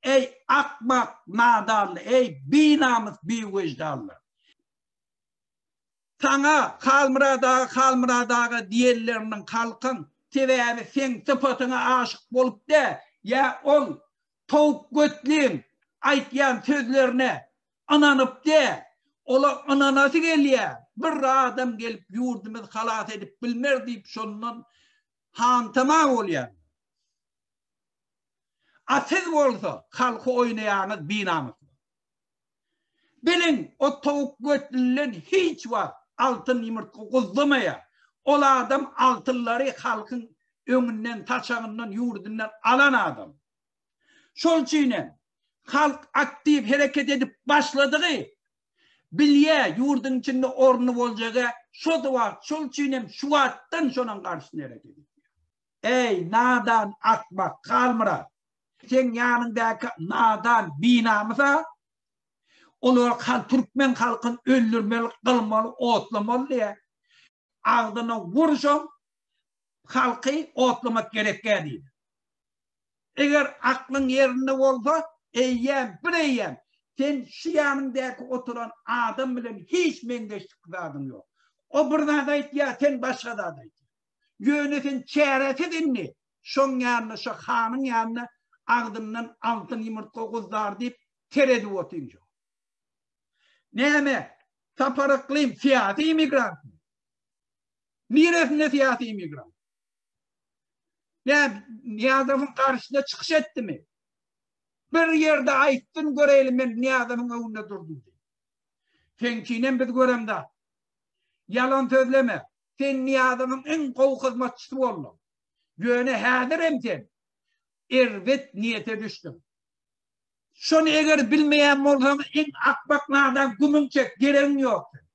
Eý akmak nadanly, eý binamys biweždanlar. Saňa Halmyrat aga Halmyrat aga diýenleriniň halkyň sebäbi seň sypatyňa aşyk bolup dä ýa ol towuk götliň aýtýan sözlerine ynanyp dä ola ynanasy gelýä bir adam gelip ýurdumyzy halas edip bilmer diýip şondan hantama bolýar. A siz bolsa halky oýnaýaňyz binamyslar. Biliň, o towuk götlüden hiç wagt altyn ýumurtga guzlamaýar. Ol adam altynlary halkyň öňünden, saçagyndan, ýurdundan alan adam. Şol üçinem halk aktiw hereket edip başladygy, bilýär, ýurduň içinde orny boljagy şo wagt, şol üçinem şu wagtdan şonuň garşysyna hereket edýär. Eý, nadan, akmak, Halmyrat! Seň ýanyňdaky nadan, binamys-a, olar hal türkmen halkyny öldürmeli, gylmaly, otlamaly diýýär. Agzyna wur şoň, halky otlamak gerekgä diýdi. Eger aklyň ýerinde bolsa, eýýäm, bir eýýäm, sen şu ýanyňdaky oturan adam bilen hiç meňzeşlik zadyň ýok. O bir zat aýtýar, sen başga zat aýtýaň. Ýöne sen çäresiz indi, şoň ýanynda, şo hanyň ýanynda agzyndan altyn ýumurtga guzdar diýip seredip otyň şoňa. Näme, Sapar Yklym syýasy immigrantmy? Niresinde syýasy immigrant? Näme, Nyýazowyň garşysyna çykyş etdimi? Bir ýerde aýtsyn göreýli men Nyýazowyň öňünde durdum diýip. Seňkinem biz göremzok. Ýalan sözleme. Sen Nyýazowyň iň gowy hyzmatçysy bolduň. Ýöne häzirem sen erbet niýete düşdüň. Şony eger bilmeýän bolsaň iň akmak nadan gümüň çek, geregiň ýok seň.